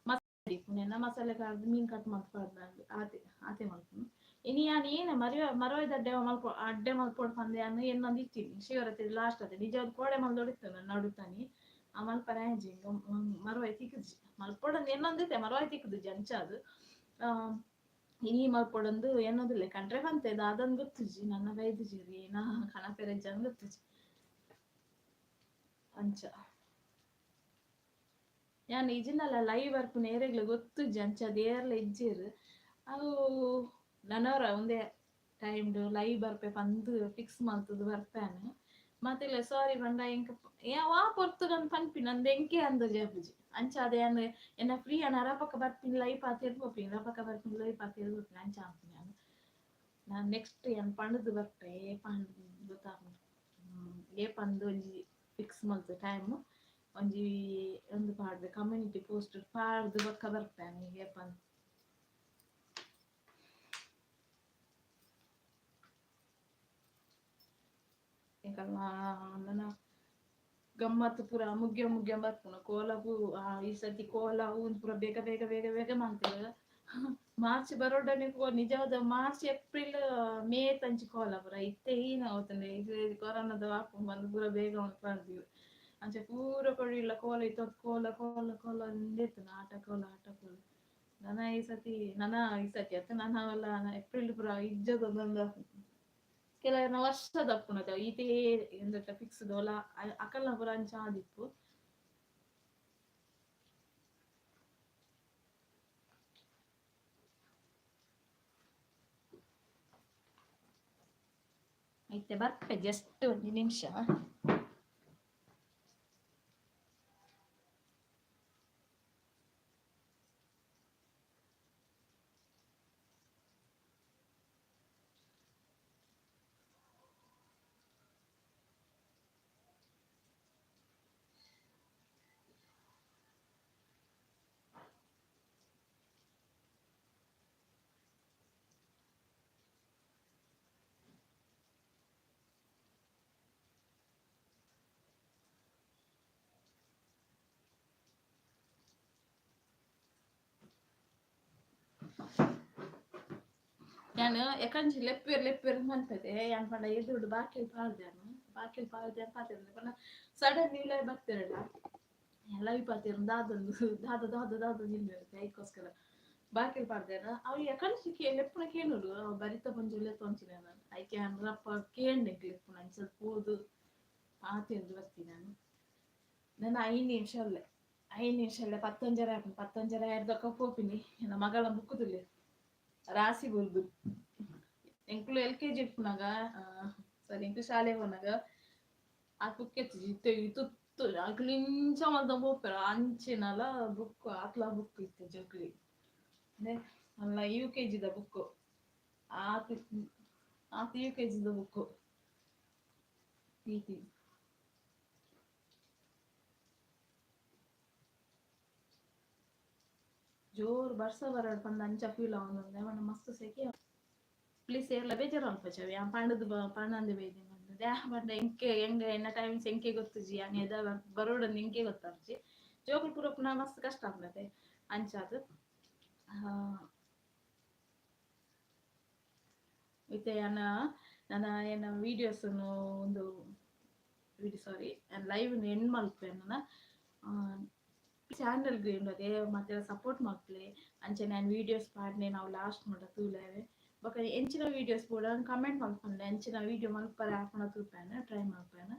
ಮಸಾಲೆ ಇಪ್ಪುನೆನ ಮಸಾಲೆ ಪಾಡ್ದ್ ಮೀನ್ ಕಟ್ ಮಲ್ತ್ ಪಾಡ್ದ್ ಆತೆ ಆತೆ ಮಲ್ಪುನು ಇನಿ ಯಾನ್ ಏನ ಮರಿವ ಮರವೈದ ಅಡ್ಡೆ ಮಲ್ಪ ಅಡ್ಡೆ ಮಲ್ಪೊಡು ಪಂದ್ ಯಾನ್ ಎನ್ನೊಂದು ಇತ್ತಿನಿ ಶಿವರಾತ್ರಿ ಲಾಸ್ಟ್ ಅತೆ ನಿಜವಾದ್ ಕೋಡೆ ಮಲ್ದೊಡಿತ್ತು ನಡುತಾನಿ ಆ ಮಲ್ಪರೆ ಆಯಿಜಿ ಮರವೈ ತಿಕ್ಕುಜಿ ಮಲ್ಪೊಡಂದ್ ಎನ್ನೊಂದಿತ್ತೆ ಮರವೈ ತಿಕ್ಕುದುಜಿ ಅಂಚಾದ್ ಇನಿ ಮಲ್ಪೊಡಂದು ಎನ್ನೊಂದುಲ್ಲೆ ಕಂಡ್ರೆ ಪಂತೆ ದಾದಂದ್ ಗೊತ್ತುಜಿ ನನ್ನ ಬೈದುಜೆರ್ ಏನ ಕನಪೆರೆ ಇಜ್ಜಂದ್ ಗೊತ್ತುಜಿ ಅಂಚ ಯಾನ್ ಇಜಿಂಡಲ ಲೈವ್ ಬರ್ಪುನ ಏರೆಗ್ಲ ಗೊತ್ತುಜ್ಜಿ ಅಂಚಾದ್ ಏರ್ಲ ಇಜ್ಜೆರ್ ಅವು ನನೊರ ಉಂದೆ ಟೈಮ್ಡ್ ಲೈವ್ ಬರ್ಪೆ ಪಂದ್ ಫಿಕ್ಸ್ ಮಲ್ತುದು ಬರ್ಪೆ ಮಾತೆರ್ಲ ಸಾರಿ ಪಂಡ ಎಂಕ್ ವಾ ಪೊರ್ತುಗಂದ್ ಪನ್ಪಿನ ಅಂದ್ ಎಂಕೆ ಅಂದಾಜಿ ಆಪುಜಿ ಅಂಚಾದ್ ಯಾನ್ ಎನ್ನ ಫ್ರೀ ಆಂಡ ರಪಕ್ಕ ಬರ್ಪಿನಿ ಲೈವ್ ಪಾತೆರ್ದ್ ಪೋಪಿನಿ ರಪಕ್ಕ ಬರ್ಪಿನಿ ಲೈವ್ ಪಾತೆರ್ದ್ ಪೋಪಿನಿ ಅಂಚ ಆಪುನಿ ಯಾನ್ ನಾನ್ ನೆಕ್ಸ್ಟ್ ಯಾನ್ ಪಂಡುದು ಬರ್ಪೆ ಏಪ ಅಂದ್ ಗೊತ್ತಾಪುಂಡು ಏಪ ಅಂದ್ ಒಂಜಿ ಫಿಕ್ಸ್ ಮಲ್ತ್ ಟೈಮ್ ಒಂಜಿ ಉಂದು ಪಾಡ್ವೆ ಕಮ್ಯುನಿಟಿ ಪೋಸ್ಟ್ ಪಾಡ್ದ್ ಬೊಕ್ಕ ಬರ್ಪೆ ಯಾನ್ ಏಪ ಅಂದ್. ಎಂಕಲ್ನ ನನ ಗಮ್ಮತ್ ಪೂರ ಮುಗ್ಯ ಮುಗ್ಯ ಬರ್ಪುಂಡು ಕೋಲ ಪೂ ಈ ಸರ್ತಿ ಕೋಲ ಉಂದು ಪೂರ ಬೇಗ ಬೇಗ ಬೇಗ ಬೇಗ ಮಲ್ತೆರ್ ಮಾರ್ಚ್ ಬರೋಡನೆ ನಿಜವಾದ ಮಾರ್ಚ್ ಏಪ್ರಿಲ್ ಮೇ ತಂಚಿ ಕೋಲ ಪೂರ ಇತ್ತೆ ಈನ ಗೊತ್ತುಂಡೆ ಕೊರೋನಾದ ಆಪುಂಡು ಪಂದ್ ಪೂರ ಬೇಗ ಮಲ್ಪಾರ್ದೆರ್ ಅಂಚ ಪೂರ ಕೊಡಿಲ್ಲ ಕೋಲ ಇತ್ತೊಂದು ಕೋಲ ಕೋಲ ಕೋಲ ಅಂದೇ ಇತ್ತುಂಡು ಆಟ ಕೋಲ ಆಟ ಕೋಲ ನನ ಈ ಸತಿ ನನ ಈ ಸತಿ ಅತ್ತ ನನ ಅವೆಲ್ಲ ಏಪ್ರಿಲ್ ಪೂರ ಇಜ್ಜದ ಕೆಲವೆರ್ನ ವರ್ಷದ ಉಪ್ಪುನತೆ ಈತೇ ಎಂದಟ ಫಿಕ್ಸ್ ಓಲ ಅಕಲ್ನ ಪೂರ ಅಂಚ ಆದಿಪ್ಪು. ಇತ್ತೆ ಬರ್ಪೆ ಜಸ್ಟ್ ಒಂಜಿ ನಿಮಿಷ. ಯಾನ್ ಎಕಂಚಿ ಲೆಪ್ಪೆರ್ ಲೆಪ್ಪೆರ್ ಮನ್ಪೆದೆ ಯಾನ್ ಪಂಡ ಎದುರುಡು ಬಾಕಿಲ್ ಪಾಡ್ದೆ ಯಾನ್ ಬಾಕಿಲ್ ಪಾಡ್ದೆ ಪಾತೆರ್ನೆ ಪಂಡ ಸಡನ್ ಉಲಾಯಿ ಬತ್ತೆರ್ಡ ಲೈವ್ ಪಾತೆರ್ ದಾದಂದು ದಾದ ದಾದ ದಾದ ನಿಲ್ವೆರ್ ಐಕೋಸ್ಕರ ಬಾಕಿಲ್ ಪಾಡ್ದೇನ ಅವು ಯಕಂಚಿ ಲೆಪ್ಪುನ ಕೇನುಡು ಅವು ಬರಿತ ಪಂಜುಲೆ ತೊಂಚಿನ ಐಕೆ ರಪ್ಪ ಕೇಂಡೆ ಲೆಪ್ಪುನ ಅಂಚ ಪೋದು ಪಾತೆರ್ದು ಬರ್ತೀನಿ ನಾನು. ನಾನು 5 ನಿಮಿಷ ಅಲ್ಲೇ 5 ನಿಮಿಷ ಅಲ್ಲೇ ಪತ್ತೊಂಜರ ಆಪುಂಡು ಪತ್ತೊಂಜರ ಆಯ್ದಕ್ಕ ಪೋಪಿನಿ. ಎನ್ನ ಮಗಳ ಬುಕ್ಕುದುಲ್ಲೆ ರಾಸಿ ಬುರ್ದು ಎಂಕುಲು ಎಲ್ ಕೆ ಜಿ ಇಪ್ಪುನಾಗ ಸಾರಿ ಎಂಕುಲು ಶಾಲೆ ಪೋನಾಗ ಆ ಬುಕ್ ಎತ್ತಿಜಿ ಇತ್ತೆ ತುತ್ತು ಅಕ್ಲು ಇಂಚ ಮಲ್ತ ಪೋಪೆರ್ ಅಂಚಿನಲ ಬುಕ್ ಆತ್ಲ ಬುಕ್ ಇತ್ತೆ ಜೋಕ್ಲೆಗ್ ಅಲ್ಲ ಯು ಕೆ ಜಿದ ಬುಕ್ ಆತ್ ಆತ್ ಯು ಕೆ ಜಿದ ಬುಕ್ ಈತಿ ಜೋರು ಬರ್ಸ ಬರಡ್ ಪಂದ್ ಅಂಚ ಫೀಲ್ ಆವೊಂದುಂಡು ಪಂಡ ಮಸ್ತ್ ಸೆಕೆ. ಪ್ಲೀಸ್ ಏರ್ಲ ಬೇಜಾರ್ ಮಲ್ಪೊಚಿ ಯಾನ್ ಪಂಡುದು ಪನಂದೆ ಬೈದಿನಿ ಪಂದ್ ದಾಯೆ ಪಂಡ ಎಂಕೆ ಎಂಗ ಎನ್ನ ಟೈಮಿಂಗ್ಸ್ ಎಂಕೆ ಗೊತ್ತುಜಿ ಯಾನ್ ಎದ ಬರೋಡಂದ್ ಎಂಕೆ ಗೊತ್ತಾಪುಜಿ ಜೋಕುಲು ಪೂರ ಉಪ್ಪುನ ಮಸ್ತ್ ಕಷ್ಟ ಆಪುಂಡತೆ ಅಂಚಾದ್. ಇತ್ತೆ ಯಾನ್ ನನ ಎನ್ನ ವೀಡಿಯೋಸ್ ಒಂದು ವಿಡಿಯೋ ಸಾರಿ ಯಾನ್ ಲೈವ್ ಎಂಡ್ ಮಲ್ಪುವೆ ನನ ಚಾನಲ್ ಅದೇ ಮಾತೆಲ್ಲ ಸಪೋರ್ಟ್ ಮಲ್ಪುಲೆ ಅಂಚನೆ ಯಾನ್ ವೀಡಿಯೋಸ್ ಪಾಡ್ನೆ ನಾವು ಲಾಸ್ಟ್ ಮುಟ ತೂಲೆವೆ ಬೊಕ ಎಂಚಿನ ವೀಡಿಯೋಸ್ ಬೋಡ ಕಮೆಂಟ್ ಮಲ್ಪುಲೆ ಎಂಚಿನ ವೀಡಿಯೋ ಮಲ್ಪರೆ ಆಪುನ ತೂಪೆನ್ ಟ್ರೈ ಮಲ್ಪೆನ್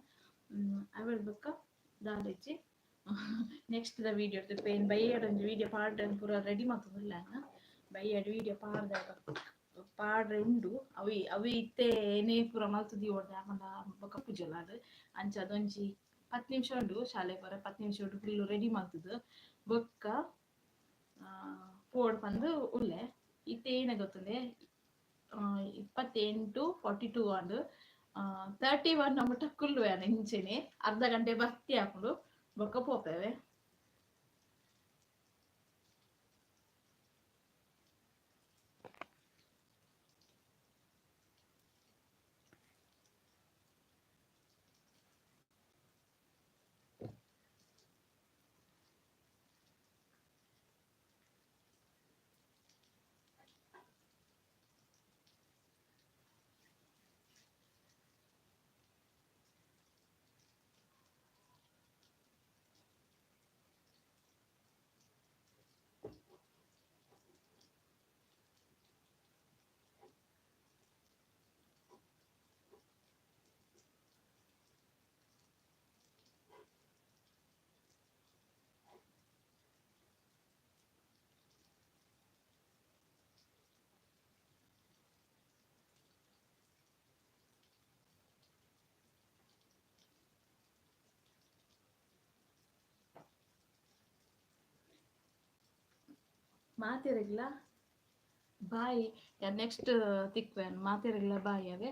ಅವೆಡ್ ಬೊಕ ದಾದ ಇಜ್ಜಿ ನೆಕ್ಸ್ಟ್ ದ ವೀಡಿಯೋ ಪೇನ್ ಬಯ್ಯಡ್ ಒಂಜಿ ವೀಡಿಯೋ ಪಾಡ್ರೆ ಪೂರ ರೆಡಿ ಮಲ್ತೊಂದುಲ್ಲೆ ಯಾನ್ ಬಯ್ಯಡ್ ವೀಡಿಯೋ ಪಾಡ್ದೆ ಪಾಡ್ರೆ ಉಂಡು ಅವು ಅವು ಇತ್ತೆ ಏನೇ ಪೂರ ಮಲ್ತ್ ದೀವೊಡು ದಾಯೆ ಬೊಕ ಪೂಜೆಲ ಅದು ಅಂಚ ಅದೊಂಜಿ 10 ನಿಮಿಷ ಉಂಡು ಶಾಲೆ ಪೋರೆ 10 ನಿಮಿಷ ಉಂಡು ಫುಲ್ ರೆಡಿ ಮಲ್ತುದು ಬೊಕ್ಕ ಪೋಡ್ ಪಂದ್ ಉಲ್ಲೆ ಇತ್ತೆ ಏನ ಗೊತ್ತುಂಡೆ 28 42 ಆಂಡ್ 31 ಮುಟ ಕುಲ್ಲುವೆ ಇಂಚೆನೆ ಅರ್ಧ ಗಂಟೆ ಬರ್ತಿ ಆಪುಂಡು ಬೊಕ್ಕ ಪೋಪೆವೆ. ಮಾತೆರೆಗ್ಲ ಬಾಯ್. ನೆಕ್ಸ್ಟ್ ತಿಕ್ವೆ ಮಾತೆರೆಗ್ಲ ಬಾಯ್ ಅವೇ.